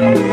Thank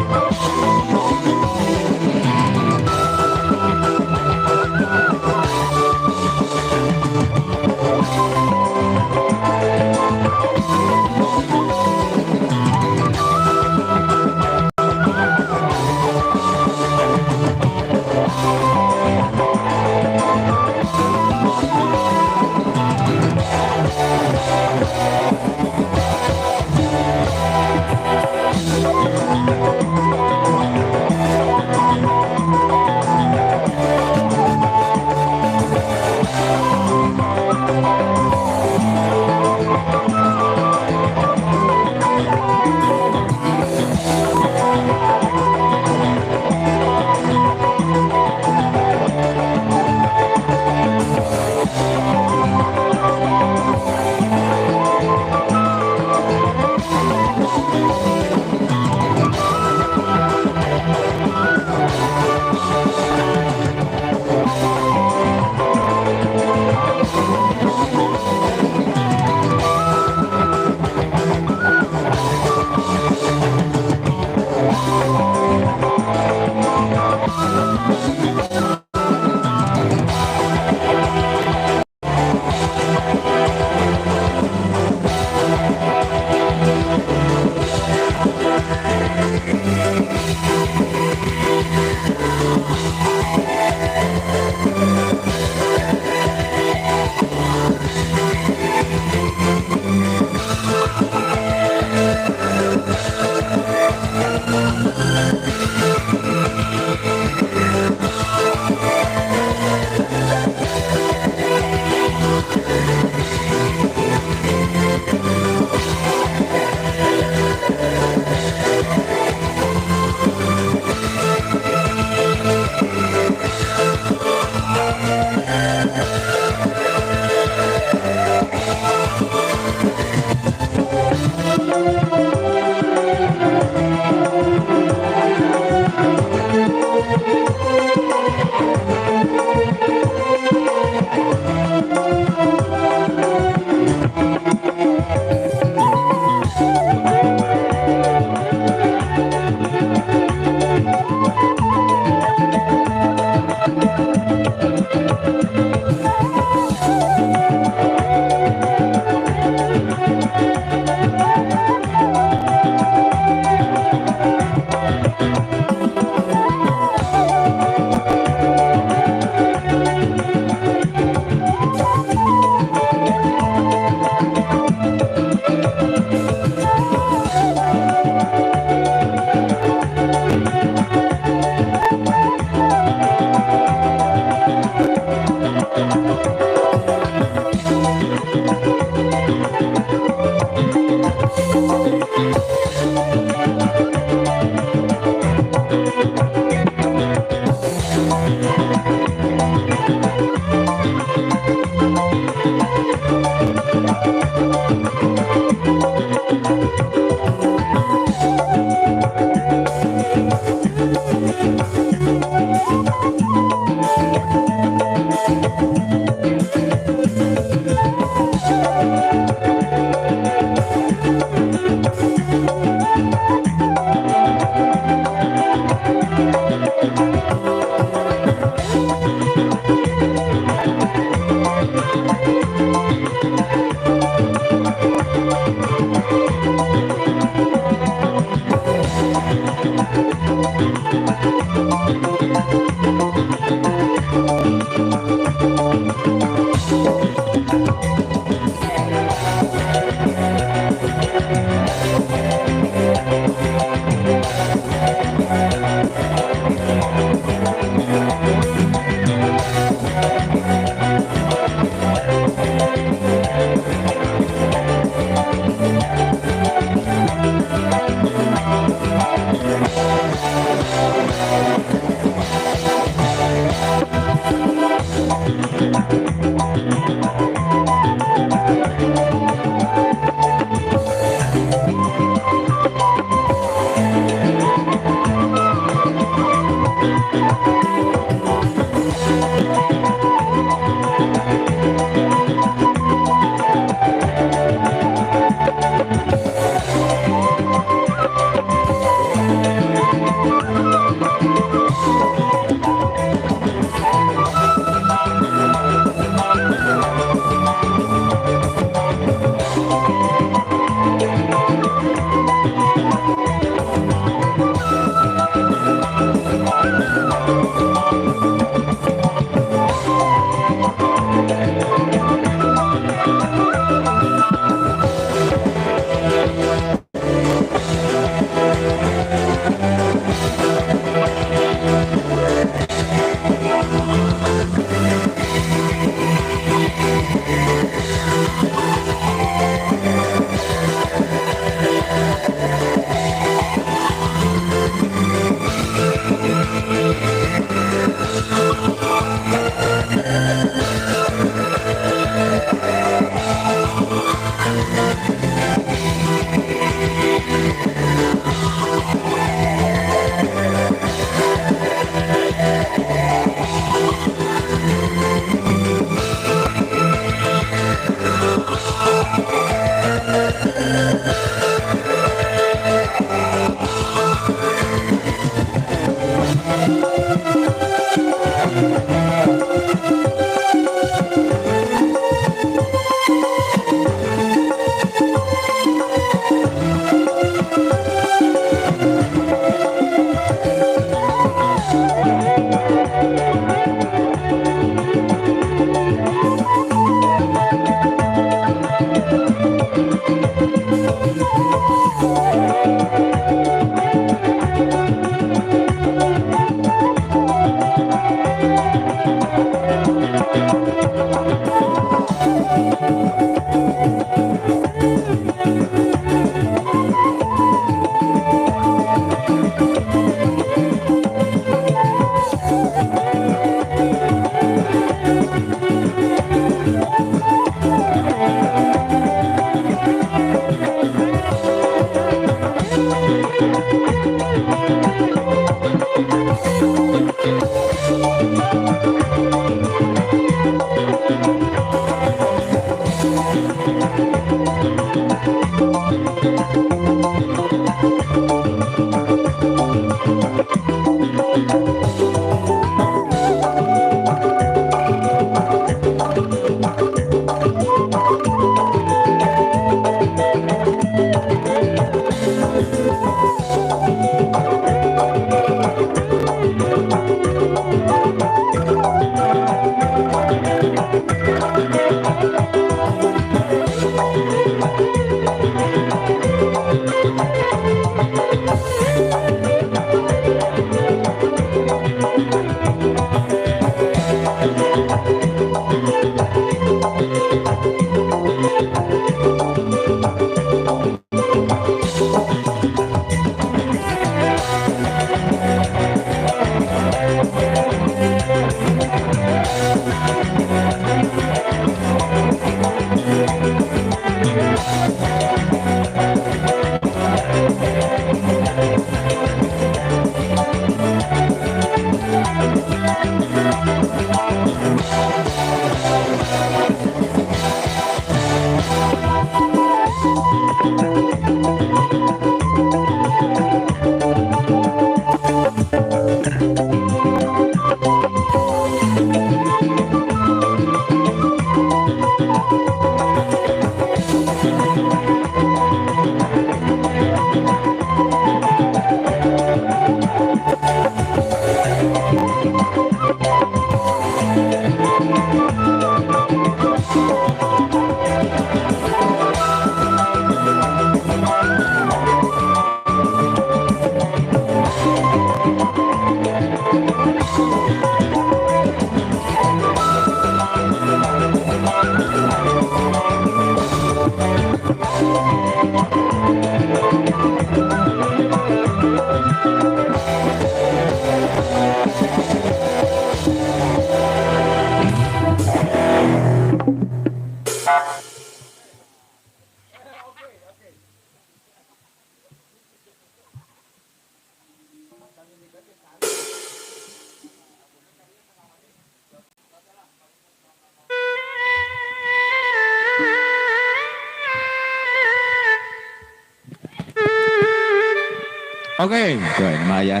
Oke, lumayan.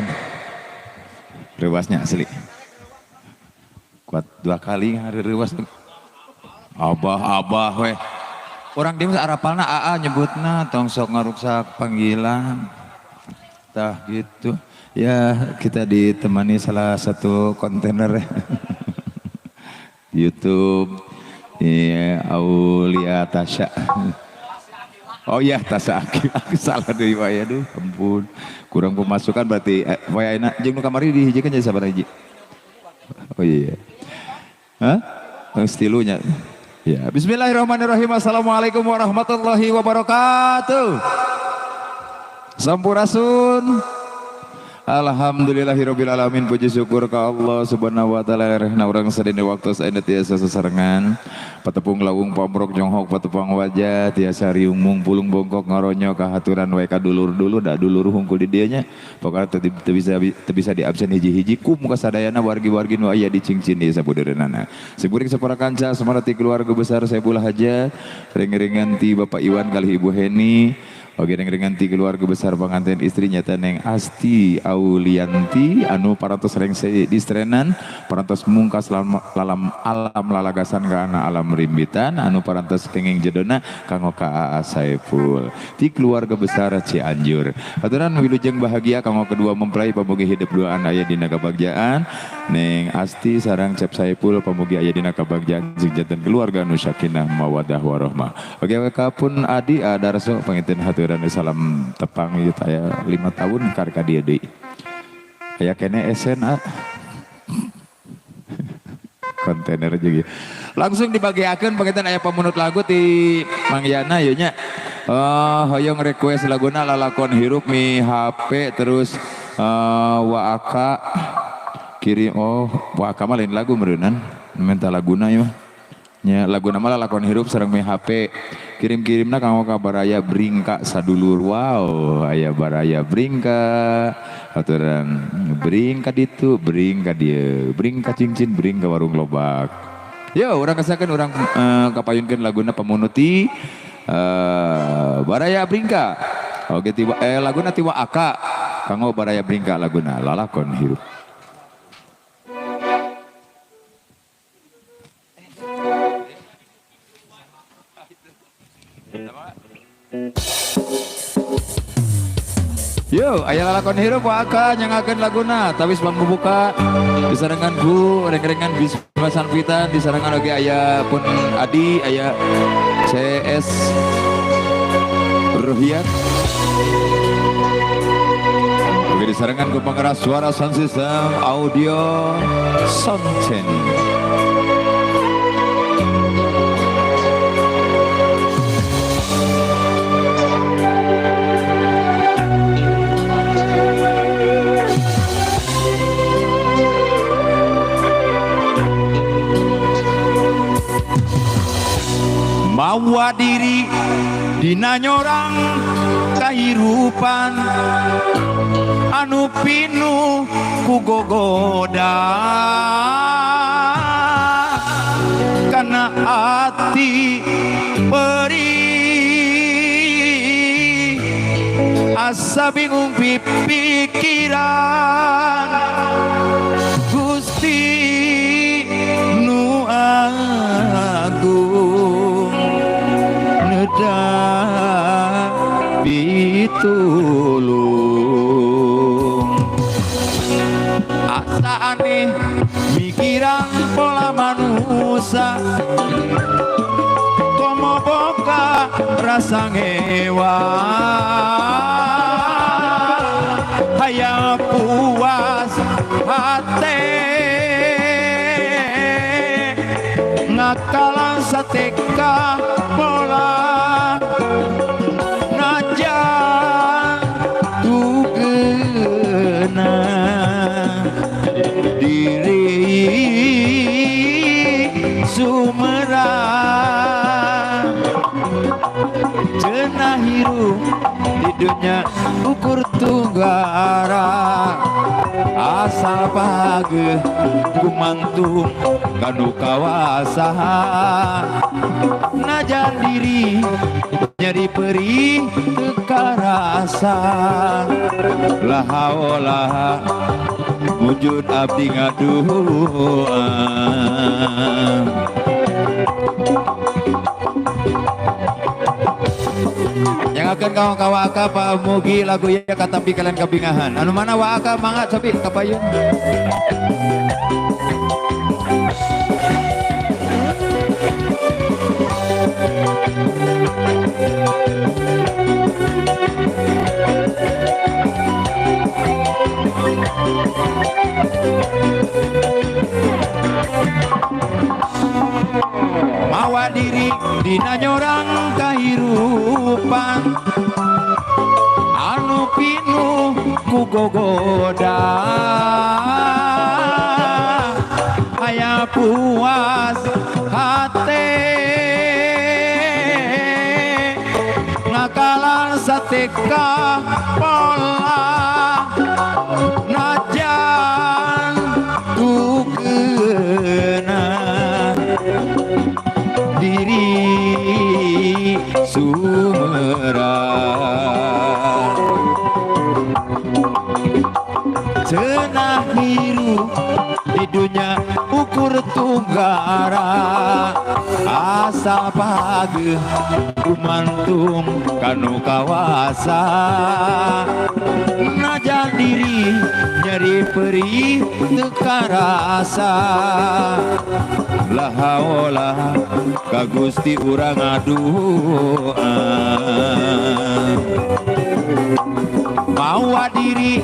Rewasnya asli. Kuat dua kali hari rewas. Abah, abah weh. Orang dia arapalna AA nyebutna tong sok ngaruksak panggilan. Tah gitu. Ya, kita ditemani salah satu kontainer YouTube. Iya, Aulia Tasya. Oh iya, Tasya Akil. Aku salah deui wae, aduh, ampun. Kurang pemasukan berarti wae ayeuna jeung nu kamari dihijikeun jadi sabaraha hiji? Oh iya. Hah? Oh, stilunya. Ya, bismillahirrahmanirrahim. Assalamualaikum warahmatullahi wabarakatuh. Sampurasun. Alhamdulillahirabbil alamin, puji syukur ka Allah Subhanahu wa taala rehna urang sadina waktu saena tiasa sasarengan patepung lawung pamrok jonghok patepang wajah tiasa riung pulung bongkok ngaronyo kahaturan wae ka dulur-dulur da dulur hungkul di dieu nya pokona teu bisa diabsen hiji-hiji ku muka sadayana wargi-wargi nu aya di cincin di sabudeureunana. Simkuring sapara kanca samarati keluarga besar Saiful Hajat ring-ringan ti Bapak Iwan kalih Ibu Heni. Oke, dengan ti keluarga besar pengantin istri nyata Neng Asti Aulianti anu parantos rengse distrenan parantos mungkas lalam alam lalagasan ka anak alam rimbitan anu parantos kenging jedona kanggo ka AA Saiful ti keluarga besar Cianjur. Aturan wilujeng bahagia kanggo kedua mempelai, pamugi hidup duaan aya dina kabagjaan. Neng Asti sareng Cep Saiful pamugi aya dina kabagjaan jeung janten keluarga nu sakinah mawadah warahmah. Oke, pun adi Adarso panginten haturan salam tepang ieu aya 5 tahun kar ka dieu deui. Aya kene SNA. Kontainer juga. Langsung dibagiakeun panginten aya pamunut lagu ti Mang Yana ieu nya. Hoyong request laguna Lalakon Hirup Mi HP terus Waaka kirim, oh Waaka mah lain lagu meureunnan minta laguna ieu mah. Nya laguna mah Lalakon Hirup sareng Mi HP. Kirim-kirimna kanggo ka Baraya Bringka sadulur. Wow, aya Baraya Bringka. Aturan bring ka ditu, bring ka dieu, bring ka cincin, bring ka warung lobak. Yo, urang kesakeun urang kapayunkeun laguna pamunuti Baraya Bringka. Oke, tiba laguna tiwa Aka kanggo Baraya Bringka laguna Lalakon Hirup. Yo, aya Lalakon Hirup Waka nyangakeun laguna tawis pambuka disarengan ku reng-rengan Bisma Sanvitan disarengan oge aya pun Adi aya CS Ruhiat. Oke, disarengan ku pengeras suara sound system audio sound channel. Mawa diri dina nyorang kahirupan anu pinuh ku gogoda kana ati perih asa bingung pipikiran Gusti nu agung neda pitulung asa aneh mikiran pola manusia komo boga rasa ngewa hayang puas hate ngakalan sateka pola najan hirup di dunya ukur tunggara asal pageuh gumantung kanu kawasa najan diri nyeri perih teu karasa la haula wujud abdi ngadua. Yang akan kawan kawaka Pak Mugi lagu ya katampi kalian kabingahan. Anu mana waka mangga cobi kapayun. Mawa diri dina nyorang kahirupan anu pinuh ku gogoda aya puas hate ngakalan sateka pola najan tukena diri sumerang cenah hirup di dunya ukur tunggara asal pageuh gumantung kanu kawasa najan diri nyeri perih teu karasa la haula ka Gusti urang ngadua mawa diri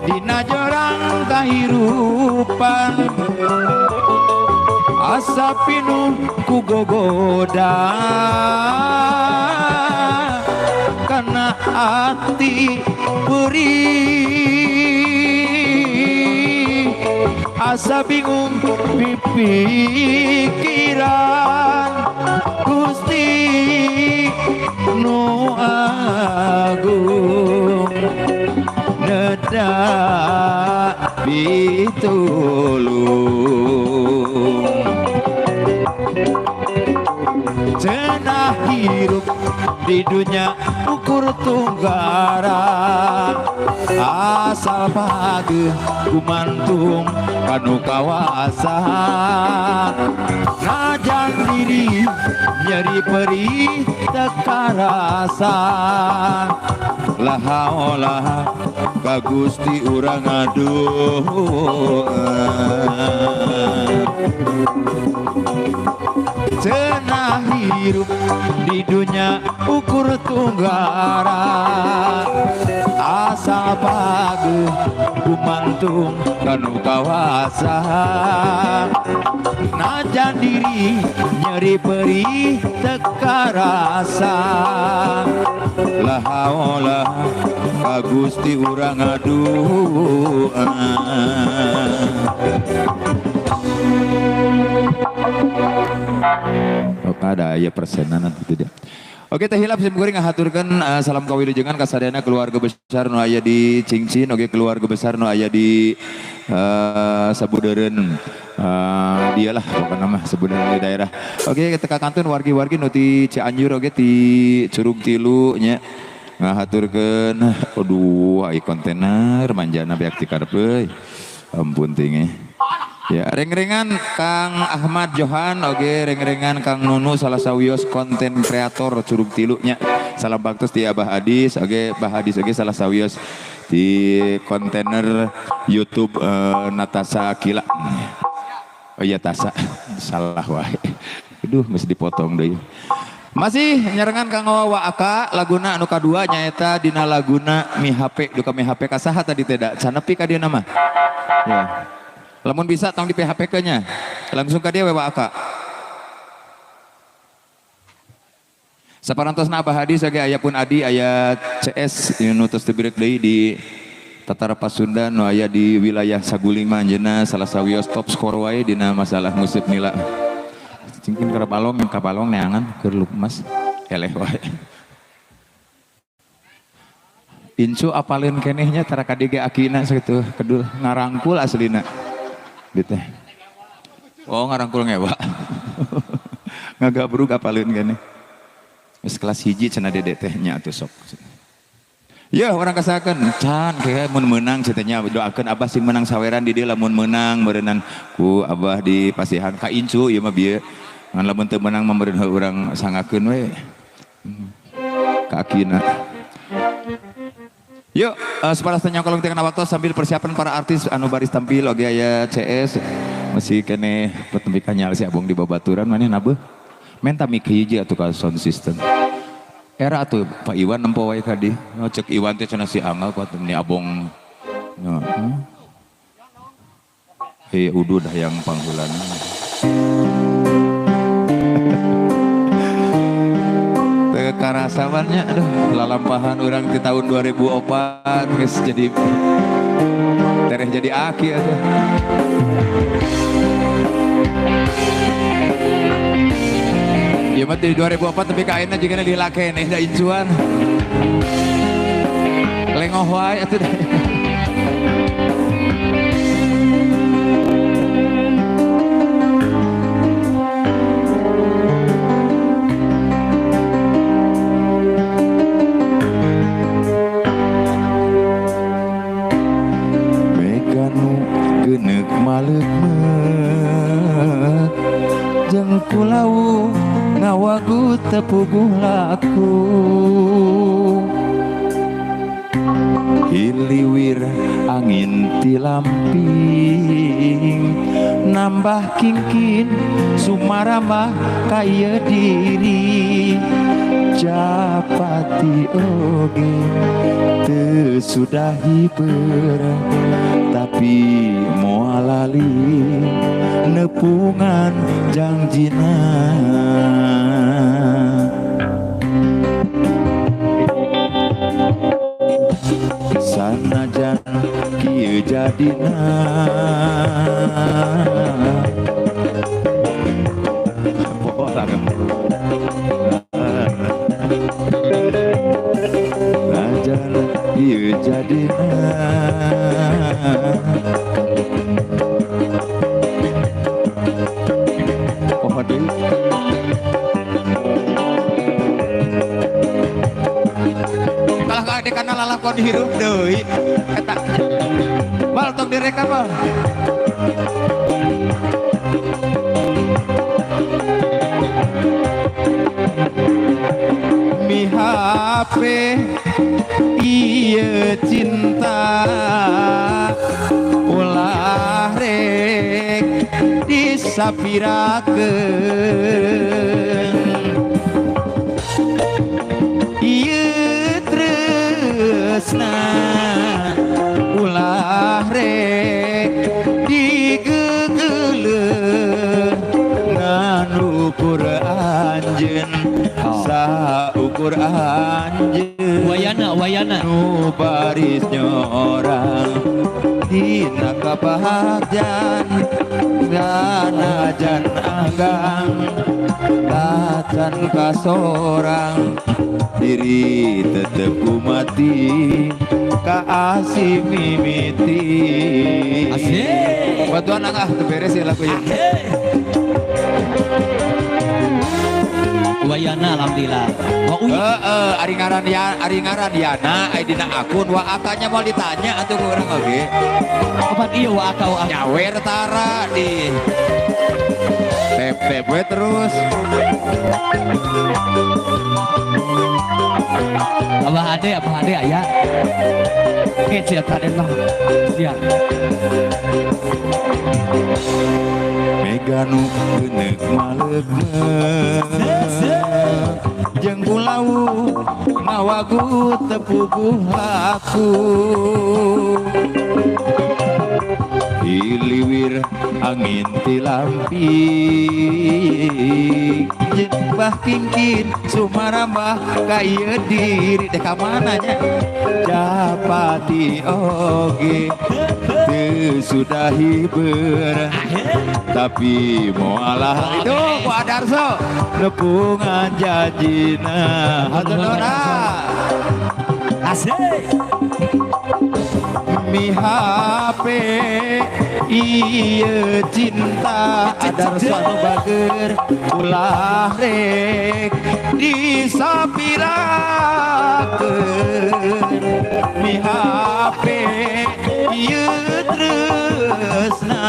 dina jorang kahirupan asa pinuh ku gogoda kana ati perih asa bingung pipikiran Gusti nu agung nedak pitulung cenah hirup di dunya ukur tunggara asal pageuh gumantung kanu kawasa najan diri nyeri perih teu karasa la haula ka Gusti urang ngadua cenah hirup di dunya ukur tunggara asal pageuh gumantung kanu kawasa najan diri nyeri perih teu karasa la haula ka Gusti urang ngadua. Oke, ada ya persenan atau tidak. Oke, teh hilap sim kuring ngahaturkeun salam kawilujengan ka sadayana keluarga besar nu aya di Cingcin, oke keluarga besar nu aya di Sabudeureun. Dialah pokokna mah Sabudeureun di daerah. Oke, teka kantun wargi-wargi nu ti Cianjur oge ti Curug Tilu nya ngahaturkeun. Aduh, ai kontainer manjana beak ti karep euy. Ampun ting. Ya, reng-rengan Kang Ahmad Johan, oke, reng-rengan Kang Nunu salah sawios konten kreator Curug Tilu nya. Salam baktos ti Abah Adis, oke, Abah Adis oke salah sawios di kontainer YouTube Natasa Akila. Oh iya Tasa, salah wae. Aduh, mesti dipotong deui. Masih nyarengan Kang Wawa Aka laguna anu kadua nyaeta dina laguna Mi HP duka Mi HP ka saha tadi teh da canepi ka dieu mah. Ya. Lamun bisa tong di PHP ke nya. Langsung ka dieu we Aka. Saparantosna Abah Hadi oge aya pun Adi aya CS nu tos teu birek deui di Tatara Pasundan nu aya di wilayah Saguling mah anjeunna salah sawios top skor wae dina masalah musik nila. Cingkin keur balong ka balong neangan keur lukmas eleh wae. Incu apalin kenehnya tara ka dieu ge akina sakitu kedul ngarangkul aslina. Gitu. Oh ngarangkul ngewa. Ngagabrug apalin keneh. Geus kelas 1 cenah dede teh nya atuh sok. Ya orang kasakeun can ke mun meunang cenah nya doakeun abah sing menang saweran di dieu lamun meunang meureunnan ku abah di pasihan ka incu ieu mah bieu. Ngan lamun teu meunang mah meureun urang sangakeun we. Ka akina. Yuk, separas tanya kolong tengah waktu sambil persiapan para artis anu baris tampil oge aya CS masih keneh petempikan nyal si abong di babaturan maneh nabeuh. Menta mic hiji atuh ka sound system. Era atuh Pak Iwan nempo wae ka dieu. Oh, cek Iwan teh cenah si Angga kuat ni abong. Heeh. Hei uduh dah yang pangheulana. Teu karasawan nya aduh lalampahan urang di tahun 2004 geus jadi tereh jadi aki atuh. Ya mah di 2004 tapi ka ayeuna jigana dilakeneh da incuan. Lengoh wae atuh. Meganu geuneuk maleuk-meuk jeung kulawu ngawagu tepuguh laku hiliwir angin tilamping nambah kingkin sumarambah ka ieu diri japati oge teu sudah hiber tapi moal lali nepungan jangjina. Sanajan kieu jadina sanajan kieu jadina poho deui. Kalah ka dekana lalakon hirup deui eta. Bal tong direka bal. Mihape ieu cinta ulah rek disapirakeun ieu tresna ulah rek digegeleuh ngan ukur anjeun saukur anjeun wayana wayana nu baris nyorang dina kabahagian sanajan anggang tacan kasorang diri tetep kumati kaasi mimiti. Asik. Bantuan ah teu beres ya lagu ieu. Wayana alhamdulillah. Wa uy. Heeh, ari ngaran ya, ari ngaran Yana ai dina akun wa akanya moal ditanya atuh ku urang oge. Opat ieu wa aka wa. Nyawer tara di tep-tep we terus. Abah ade aya. Oke, siap Raden mah. Siap. Meganu geuneuk maleuk-meuk jeung kulawu mawagu tepuguh laku hiliwir angin tilamping jembah kingkin sumarambah ka ieu diri deh ka mana nya japati oge teu sudah hiber tapi moalah itu ku Adarso nepungan janjina hatur nuhun. Asik. Mihape ieu cinta adarso nu bager ulah rek disapirakeun. Mihape ieu tresna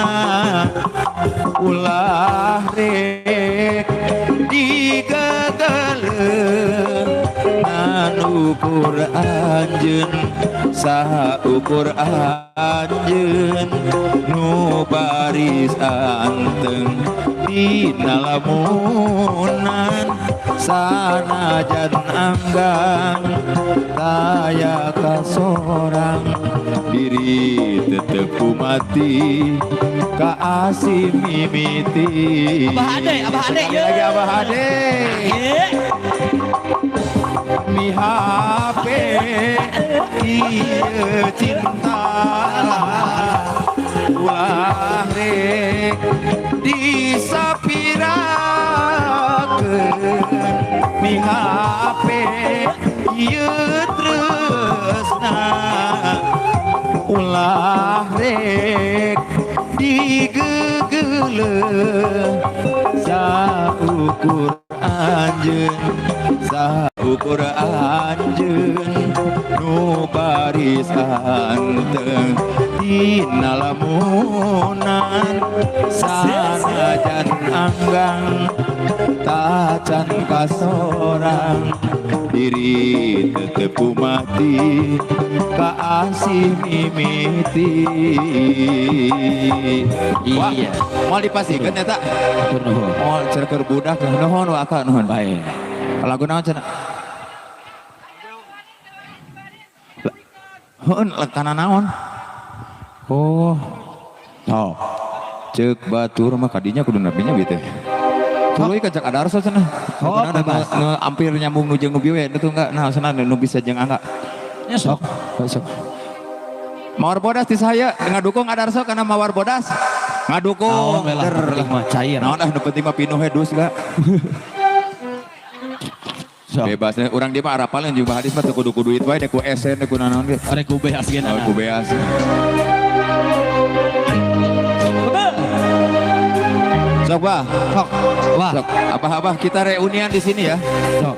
ulah rek digegeleun. Ngan ukur anjeun, saha ukur anjeun nu baris anteng dina lamunan. Sanajan anggang taya kasorang diri tetep mati ka asih mimiti. Abah Ade, Abah Ade, Sekali lagi Abah Ade. Ye. Mihape ieu cinta ulah rek disapirakeun. Mihape ieu tresna ulah rek digegeleun. Saukur anjeun, saukur anjeun nu baris anteng dina lamunan. Sanajan anggang tacan kasorang diri tetep mati ka asih mimiti. Wah, Iya. moal dipasikeun eta. Hatur nuhun. Moal cenah budak nuhun wa nuhun. Baik. Lagu naon cenah? Heun kana naon? Oh. Oh. Ceuk batur mah kadinya kudu napinya bieu teh. Tuluy ka cak Adarso cenah. Oh, Nu bebas. nu hampir nyambung nu jeung nu bieu we nu enggak nah cenah nu bisa jeung angga. Ya sok. Sok. Mawar bodas ti saya ngadukung Adarso karena mawar bodas. Ngadukung. Naon we lah, Der. penting mah cair. Naon ah nu penting mah pinuh we dus ga. Sok. Bebas urang dia mah arapaleun jeung hadis mah teu kudu ku duit wae ku esen ku nanaon ge. Arek ku beas ge. Oh, ku beas. Sok bah. Sok. Wah. Sok. Abah-abah kita reunian di sini ya. Sok.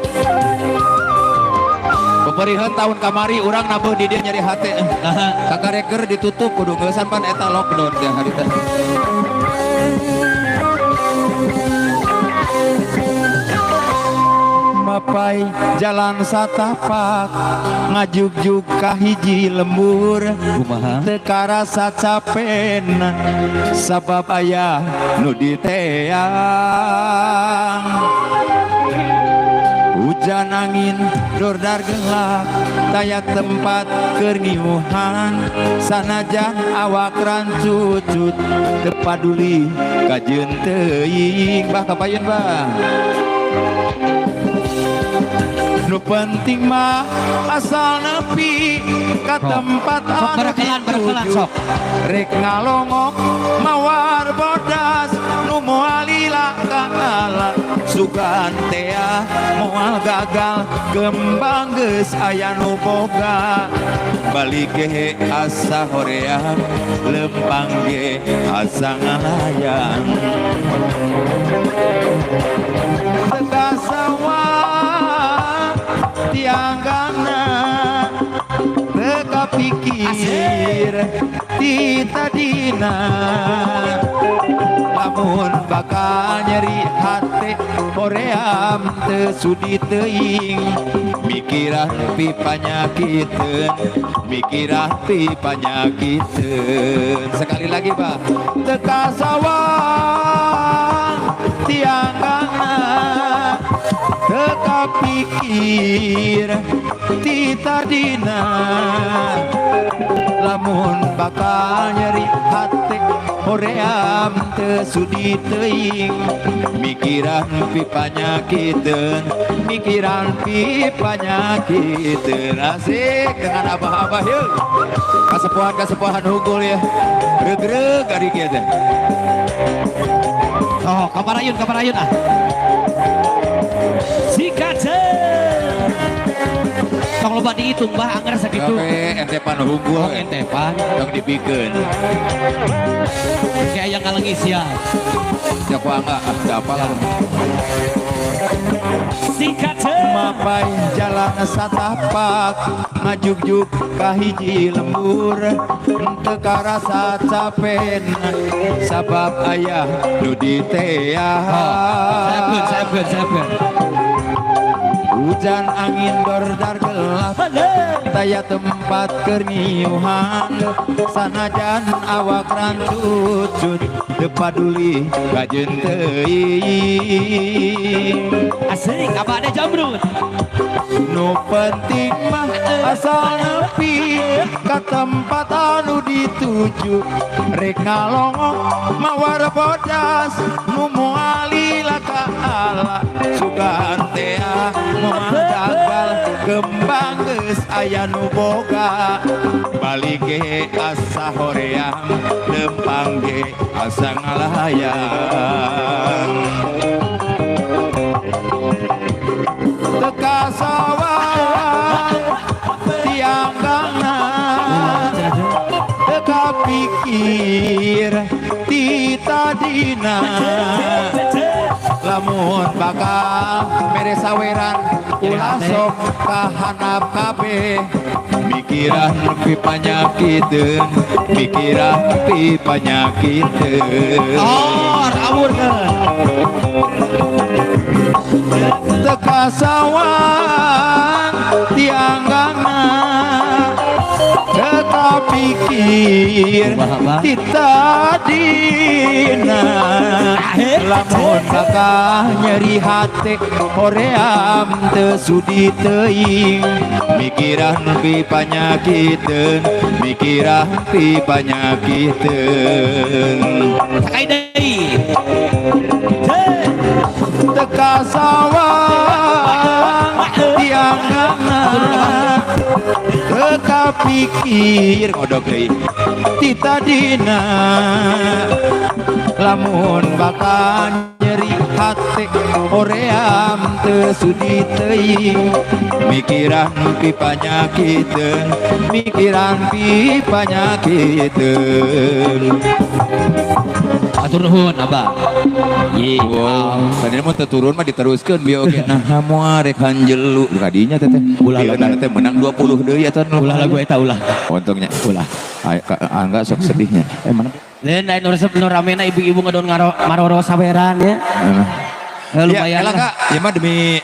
Peperihan tahun kamari urang nabuh di dia nyari hate. Nah, Kakareker ditutup kudu geusan pan eta lockdown teh hari teh. Mapai jalan satapak ngajugjug ka hiji lembur. Kumaha? Teu karasa capena sabab aya nu diteang. Hujan angin dordar gelap taya tempat keur ngiuhan. Sanajan awak rancucut teu paduli kajeun teuing. Bah kapayun bah. Nu penting mah asal nepi ka tempat Sok, anu barakelan, barakelan, dituju. sok. Rek ngalongok mawar bodas nu moal lila kaala. Sugan tea moal gagal kembang geus aya nu boga. Balik ge asa hoream lempang ge asa ngalayan. Teka sawah tianggana teka pikir ti tadina. Lamun bakal nyeri hate hoream teu sudi teuing. Mikiran pi panyakiteun, mikiran pi panyakiteun. Sekali lagi Pak. Teka sawah tianggana teka pikir ti tadina. Lamun bakal nyeri hate hoream teu sudi teuing. Mikiran pi panyakiteun, mikiran pi panyakiteun. Asik dengan abah-abah yuk. Kasepuhan-kasepuhan hugul ya. Regreg ari kieu teh. Oh, kaparayun, kaparayun ah. Sikat. Tong loba dihitung, bah, anggar sakitu. Oke, ente pan hungkul. Oh, ente pan. Tong dipikeun. Kayak yang ngalengis ya. Ya ku angga, ah, teu apal lah. Singkat. Mapai jalan satapak ngajugjug ka hiji lembur, teu karasa capena sabab aya nu diteang. Sayapkeun, sayapkeun, sayapkeun. Hujan angin dordar gelap, taya tempat keur ngiuhan, sanajan awak rancucut teu paduli kajeun teuing. Asik, abah ada jamrut. Nu penting mah asal nepi ka tempat anu dituju, rek ngalongok mawar bodas nu moal lila ka ala, sugan tea moal gagal kembang geus aya nu boga, balik ge asa hoream, lempang ge asa ngalayang. Teu kasawang tianggangna, teu kapikir ti tadina, lamun bakal mere saweran ulah sok kahanap kabeh, mikiran pi panyakiteun, mikiran pi panyakiteun. Tor, awurkeun. Teu kasawang tianggangna, teu kapikir ti tadina, lamun bakal nyeri hate hoream teu sudi teuing, mikiran pi panyakiteun, mikiran pi panyakiteun. Sakai deui. Teu kasawang tianggangna, teu kapikir ngodog deui ti tadina, lamun bakal nyeri hate hoream teu sudi teuing, mikiran pi panyakiteun, mikiran pi panyakiteun. Atur nuhun, Abah. Ye. Wow, tadi mah teu turun mah diteruskeun bieu oge. Nah, moal rek hanjelu kadinya teh teh. Ulah Ieu lagu. teh menang 20 deui eta nu. Ulah lagu eta ulah. Untungnya. Ulah. Ayo, Angga sok sedihnya. Eh, mana? Lain lain nu resep nu ramena ibu-ibu ngedon ngaro maroro saweran ya. Eh, lumayan ya, elah, lah. Kak. Ya mah demi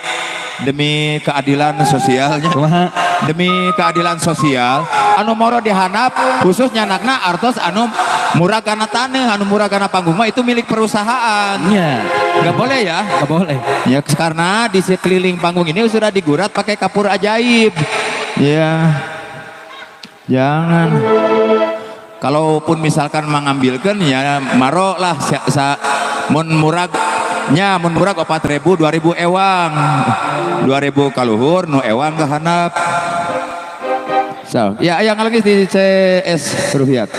demi keadilan sosialnya. Kumaha? Demi keadilan sosial, anu moro dihandap khususnya anakna artos anu muragana taneuh, anu muragana panggung mah itu milik perusahaan. Iya. Nggak boleh ya? Nggak boleh. Ya karena di sekeliling panggung ini sudah digurat pakai kapur ajaib. Ya. Jangan. Kalaupun misalkan mengambilkan ya maro lah sa, sa mun murag nya mun murag 4000, 2000 ewang. 2000 kaluhur nu ewang ke handap. So, ya yang lagi di CS Ruhiat.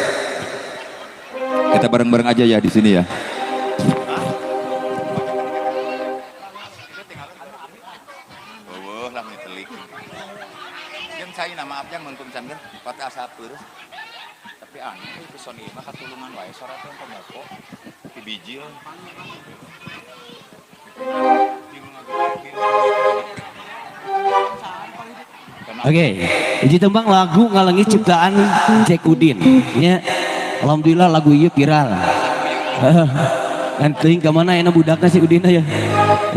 Kita bareng-bareng aja ya di sini ya. Oh, lah telik. Yang saya nama maaf yang mentum sambil pate asa peureuh. Tapi aneh itu Sony mah katulungan wae sora teh pemoko di bijil. Oke, hiji tembang lagu ngalengis ciptaan Jack Udin. Ya, alhamdulillah lagu ieu viral. Kan teuing ka mana enak budakna si Udin ya.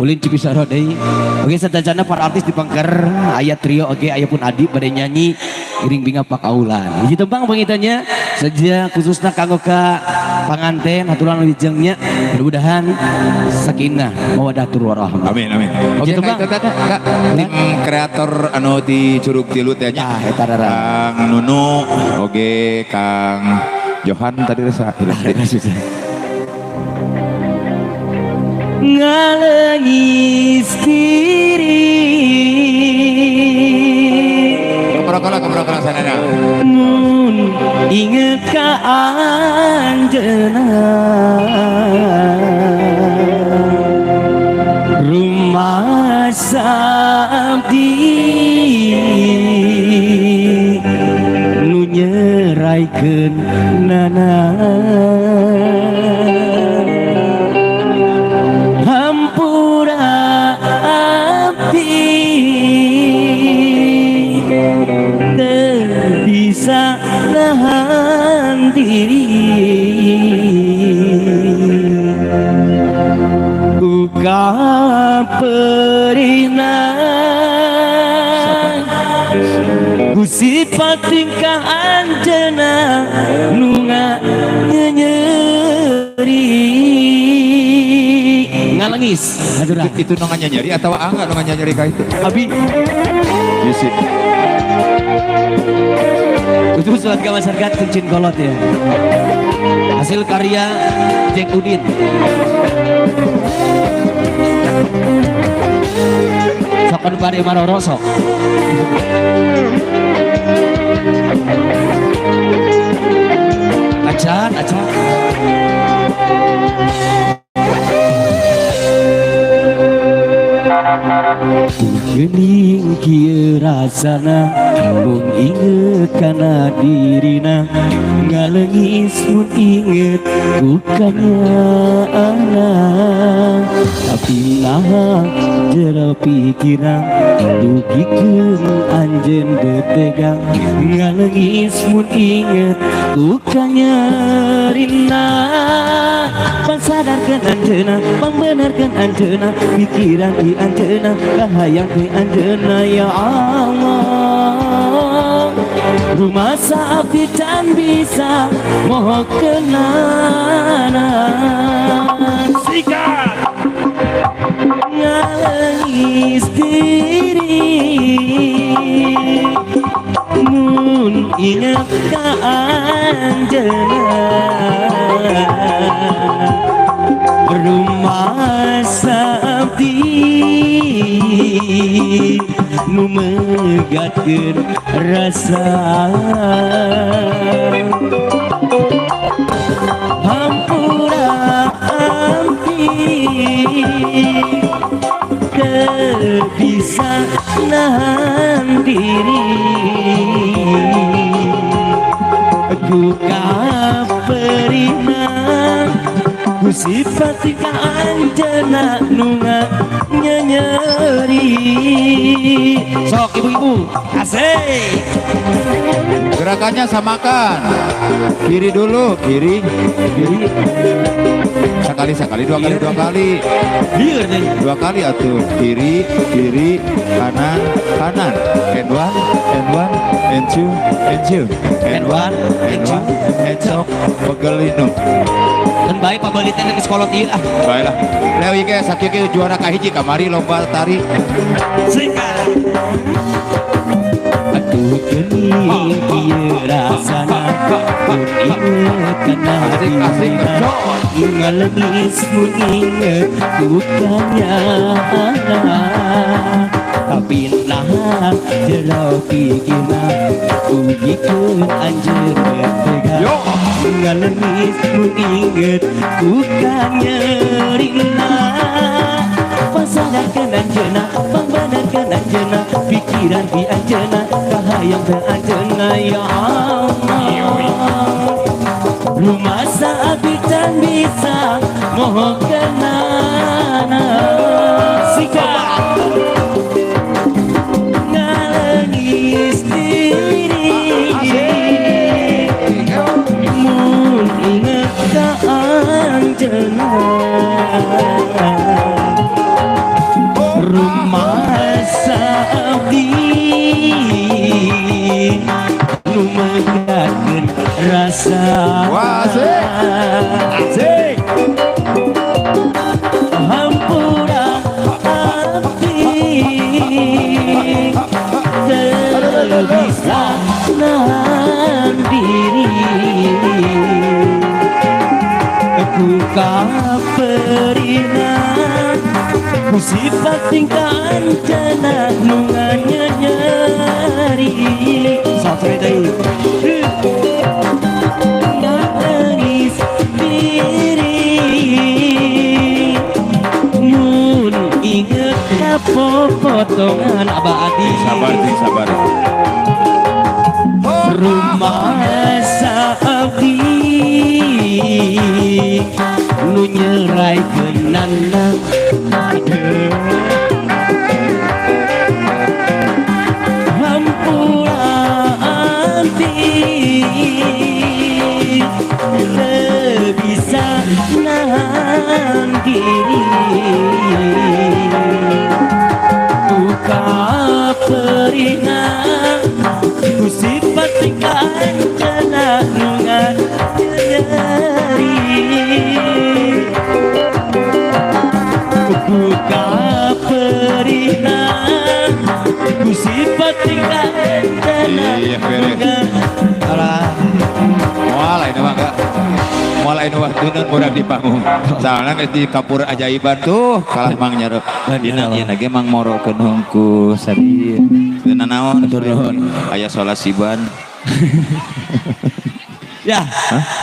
Ulin Cipisaro deui. Oke, sadayana para artis di pangker aya trio oke, aya pun Adi pada nyanyi iring binga pakaulan. Hiji tembang pangitannya saja khususna kanggo ka panganten haturan wijengnya, mudah-mudahan sakinah mawaddah warahmah. Amin amin. Oke, Gitu, Kak, Bang. itu, Kak, Kak, tim kreator anu di Curug Tilu teh nya. Ah, eta rara. Kang Nunu, oke Kang Johan tadi resa. Ngalengis diri. Kemerokona, kemerokona sana. Mun inget ka anjeunna, rumah sabdi. Lalaikeun nana. Hampura abdi, teu bisa nahan diri ku kaperina, ku sifat tingkah anjeunna nu nyeri ngalengis haturah. Itu nu nyeri atau enggak nu nyeri ka itu? Abi. Bisi. Itu surat ke masyarakat Kuncin Kolot ya, hasil karya Jack Udin. Sok anu bade maroro sok. Acan acan. Geuning kieu rasana mun inget kana dirina, ngalengis mun inget ku kanyaana, tapi naha jero pikiran dugikeun anjeun betegang, ngalengis mun inget ku kanyarina. Pangsadarkeun anjeunna, pangbenerkeun anjeunna, pikiran di anjeunna, kahayang di anjeunna, ya Allah. Rumasa abdi can bisa moho kenana. Sikat. Ngalengis diri mun inget ka anjeunna. Rumasa abdi nu megatkeun rasa. Hampura abdi teu bisa nahan diri ku kaperina, ku sifat tingkah anjeunna nu nyeri. Sok ibu-ibu asik. Gerakannya samakan. Kiri dulu, kiri, kiri. Sekali sekali, dua kali, dua kali. Lieur deui. Dua kali atuh. Kiri, kiri, kanan, kanan. And one, and one, and two, and two. And one, and one, and two. Pegelinu. Kan bae pabeulit teh geus kolot ieu ah. Baiklah. Leo ieu ge sakieu ge juara kahiji kamari lomba tari. Sikat. Atuh geuning kieu rasana mun inget kana Asik, asik, dirina, ngalengis mun inget ku kanyana, tapi naha jero pikirna ugikeun anjeun tega, Yo. ngalengis mun inget ku kanyerina. Pasadarkeun anjeunna, pangbenerkeun anjeunna, pikiran di anjeunna, kahayang teh anjeunna, ya Allah. Rumasa abdi can bisa moho kenana. Sikat. Ngalengis diri mun inget ka anjeunna. Rumasa abdi nu megatkeun rasa. Wah, asik. Asik. Hampura abdi teu bisa nahan diri ku kaperina, ku sifat tingkah anjeunna nu nyeri. Sok deui. Nangis diri mun inget ka popotongan Abah Adi. Sabar, cing, sabar. Rumah. Ngabaikeunana. Aduh, hampura anti teu bisa nahan diri buka perina ku sifat tingkah nu nyeri buka perina ku sifat tingkah. Iya, beres. Alah. Moal ini mah enggak. Moal ini waktuna murah di panggung. Soalnya geus di kapur ajaiban tuh kalah Mang Nyaro. Dina ieu ge Mang morokeun hungku sadi. Dina naon? Atur nuhun. Aya solasiban. Ya,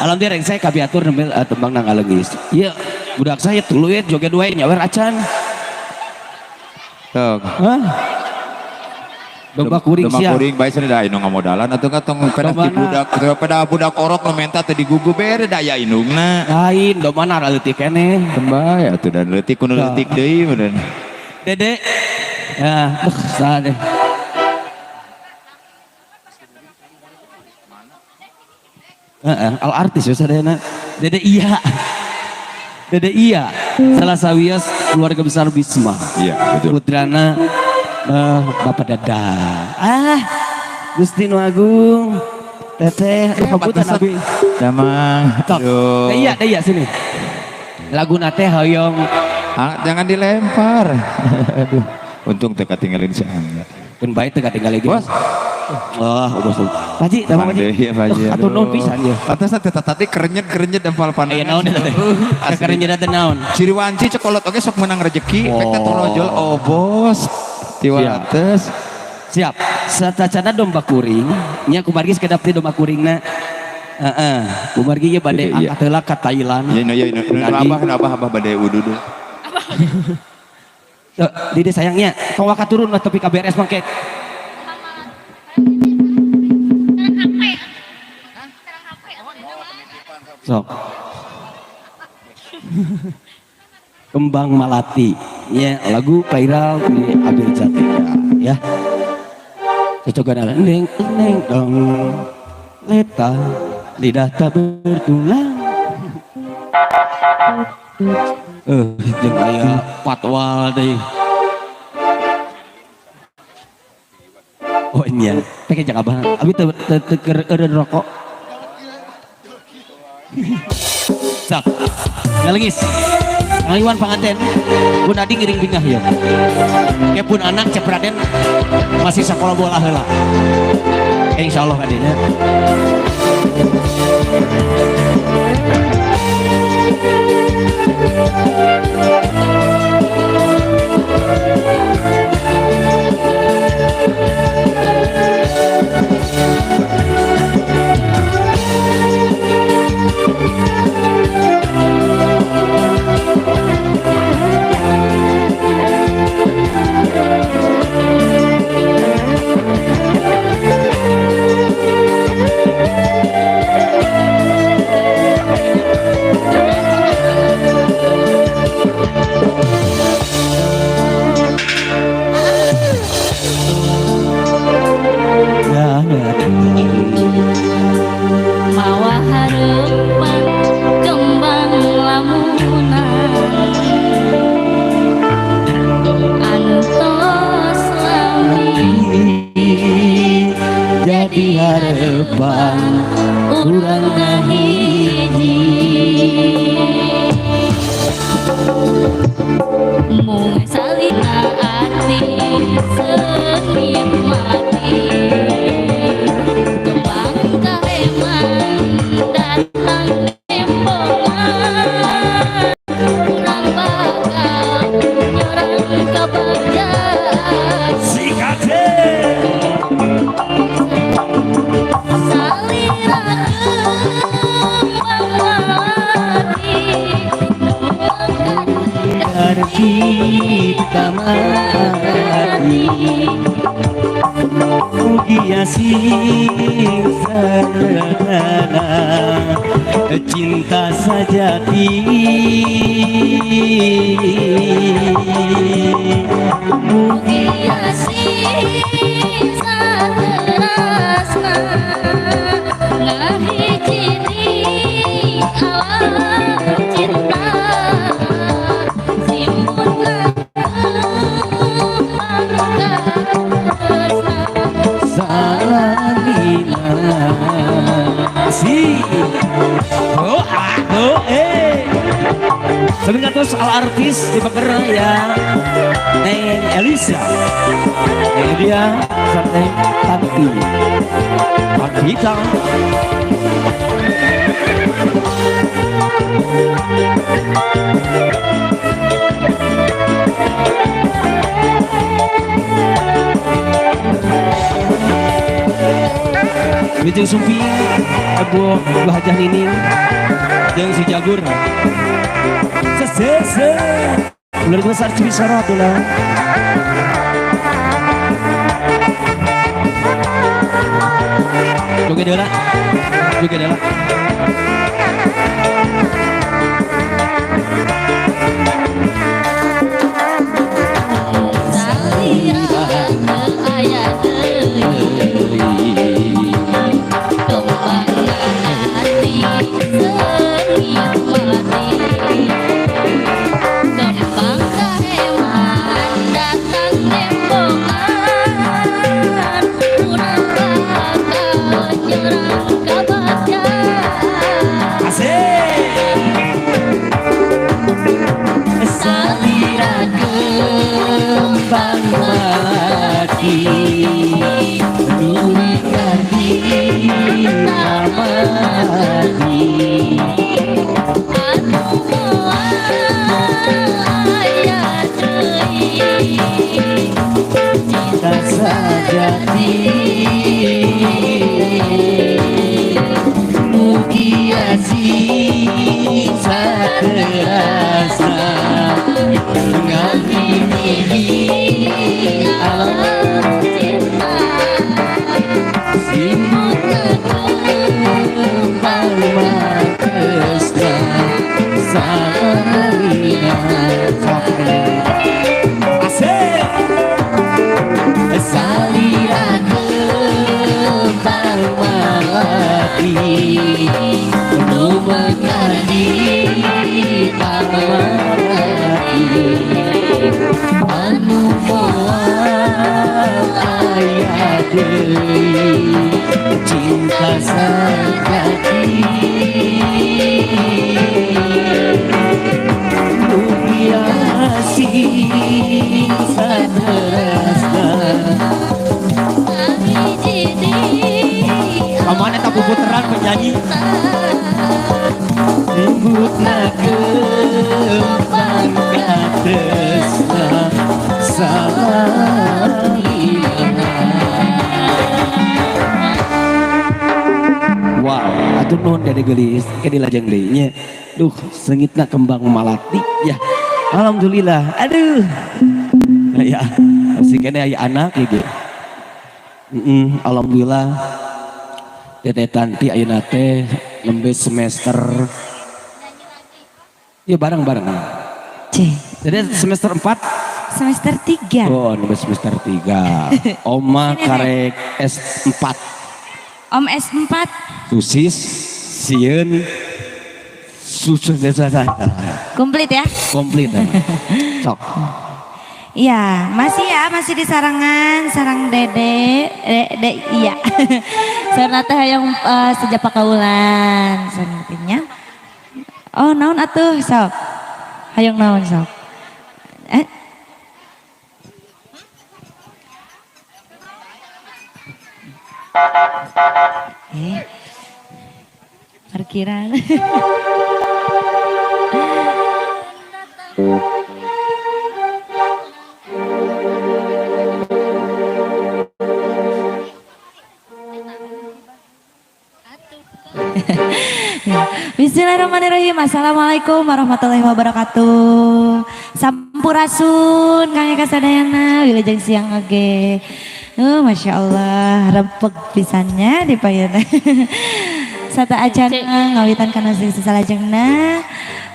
alhamdulillah reng saya kabiatur nembe tembang nang aleungis. Iya, budak saya tuluy joget wae nyawer acan. Tok. Hah? Domba kuring Domba sia. Kuring bae cenah da anu ngamodalan atuh ka tong pedah ti Dombana. Budak pedah budak orok nu menta teh digugu bere daya indungna. Lain domba leutik keneh. Tembay atuh dan leutik kudu leutik deui meureun. Dede. Ya, duh, saha deh. Heeh, al artis ya sadayana. Dede iya. Dede iya. Salah sawios keluarga besar Bisma. Iya, betul. Putrana Bapak Dada. Ah, Gusti Nu Agung. Teteh, aduh, punten abi. Damang. Tok. Aduh. Dede iya, dede iya sini. Lagu nate hoyong. Ah, jangan dilempar. Aduh. Untung teu katinggalin si Angga. Pun baik teu katinggal lagi. Bos. Wah, bos. Paji, tambah Paji. Iya, Paji. Atur nuhun pisan ya. Atas teh tadi kerenyet-kerenyet dempal pandangan. Aya naon eta teh? Asli. Kerenyet teh naon? Ciri wanci cekolot oge sok menang rezeki, Oh. pek teh torojol obos. Tiwates. Siap. Satacana domba kuring, nya kumargi sakedap teh domba kuringna. Heeh, kumargi ye bade Iya. angkat heula ka Thailand. Iya, iya, iya, Tadi. abah, abah, abah bade wudu dulu. Tuh, Dede sayangnya, tong waka turun lah tepi ka beres mangke. Sok. Kembang Malati, ya lagu viral di Abir Jatnika, ya. Cocokan ala neng neng dong, leta lidah tak bertulang. Jeung aya patwal deui. Oh iya, teh jeung abah. Abi teu teu teu keur eureun rokok. Sok. Ngalengis. Ngaliwan panganten. Pun adi ngiring bingah ya. Ke pun anak Cep Raden masih sekolah bola heula. Insyaallah adina. Ya, ya. Mawa harepan kembang lamunan anu tos lami Jadi harapan urang hiji mung salina ati seungit mati kembang kareman datang nembongan urang bakal nyorang kabagjaan. Salira kembang melati nu mekar Kita mati Mugia sing sarana. Cinta sejati. Mugi asih saterasna ngahiji di alam cinta simbutna kembang katresna. Salamina si oh ah oh eh. Sebentar terus al artis di Peker ya, Neng Elisa. Ini dia Neng Tanti Tantita. Wilujeng Sumping, Ibu Bu Hajah Ninin, jeung si Jagur. Sesese. Ular besar Ciwisara tulah. Joget heula. Joget heula. Salira teu aya deui kembang hati seungit mati kembang kaheman datang nembongan urang bakal nyerang kabagjaan. Asik. Salira Kembang melati nu mekar di mati. Anu moal aya deui Cinta sejati. Mugi asih saterasna ngahiji di alam cinta simbutna kembang makesna salina. Asik. Salira kembang melati nu mekar di taman hati anu moal aya deui cinta sejati. Mugi asih saterasna. Ngahiji di Kamana eta puputeran penyanyi? Simbutna kembang katresna salina. Wow, atuh nuhun Dede geulis, ke dilajeng deui nya. Duh, seungitna kembang malati ya. Alhamdulillah. Aduh. Ya, masih kene aya anak ieu ge. Alhamdulillah. Dede Tanti ayeuna teh nembe semester ya bareng-bareng. C. Jadi semester 4? Semester 3. Oh, nembe semester 3. Oma karek S4. Om S4. Susis, sieun, susu desa. Komplit ya? Komplit. Sok. Iya, masih ya, masih di sarangan, sarang Dede, Dede, iya. Sarana teh hayang sejak pakaulan santinya. Oh, naon atuh sok. Hayang naon sok. Eh? Eh. Parkiran. Ya. Bismillahirrahmanirrahim. Assalamualaikum warahmatullahi wabarakatuh. Sampurasun Kang Eka sadayana, wilujeng siang oge. Masya Allah, rempeg pisannya di payuna. Sateuacanna ngawitan kana salajengna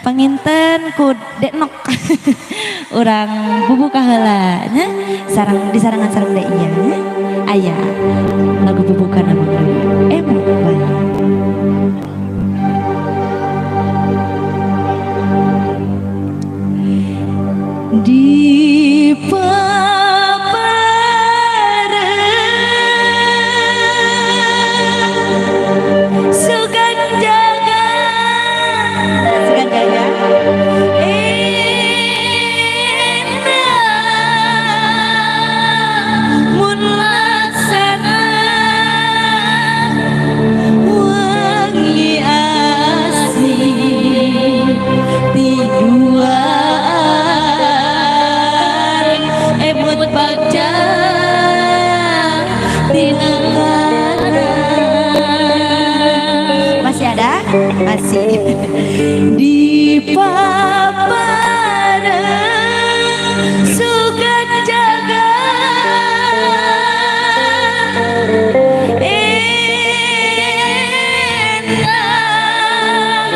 panginten ku Deknok urang bubuka heula nya sareng disarengan sareng Dek iya nya. Aya lagu bubuka nama emut bae. Di papareng sugan jaga, sugan jaga indah mun laksana wangi asih tiduan emut bagja tinengana. Masih ada? Masih. Di papareng sugan jaga indah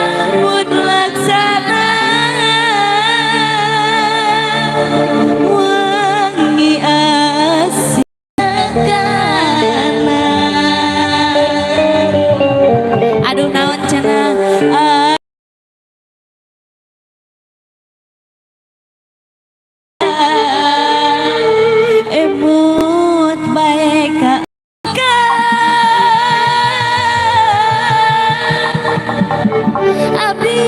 mun laksana wangi asih kana. Aduh naon cenah emut bae ka abdi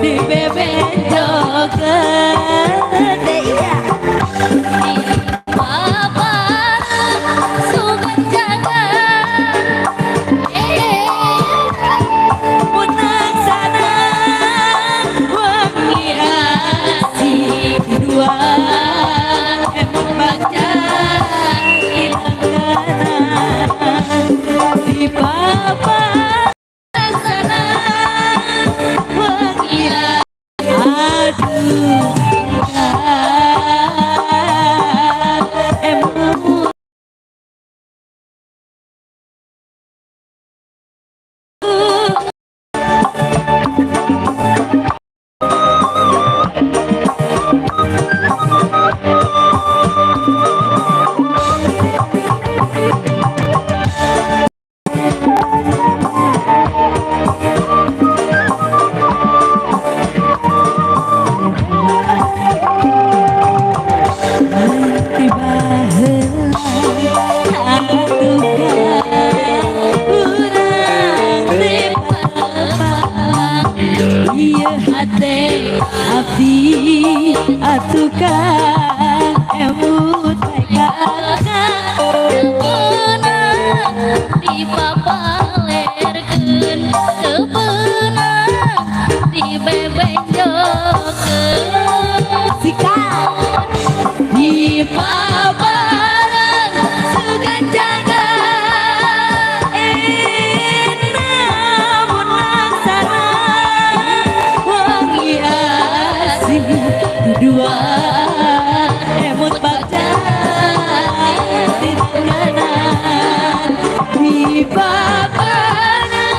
di bebenjokeun teh iya. Papareng sugan jaga Mun laksana wangi asih duaan emut bagja tinenggana di papareng Laksana wangi aduh emut. Tiba heula atuh urang teh patepang ieu hate abdi atuh kang emut bae ka Kebenang dipapalerkeun, kebenang dibebenjokeun sikat di papareng sugan jaga indah mun laksana wangi asih duaan emut bagja tinengganan di papareng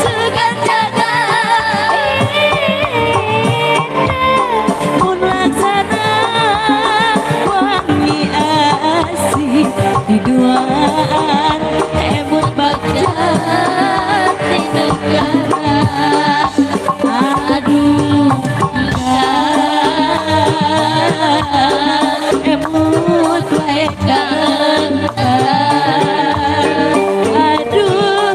sugan jaga mun laksana wangi asih duaan emut bagja tinengganan aduh emut bae kang aduh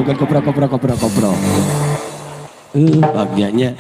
Bukan kopro kopro kopro kopro. Bagiannya.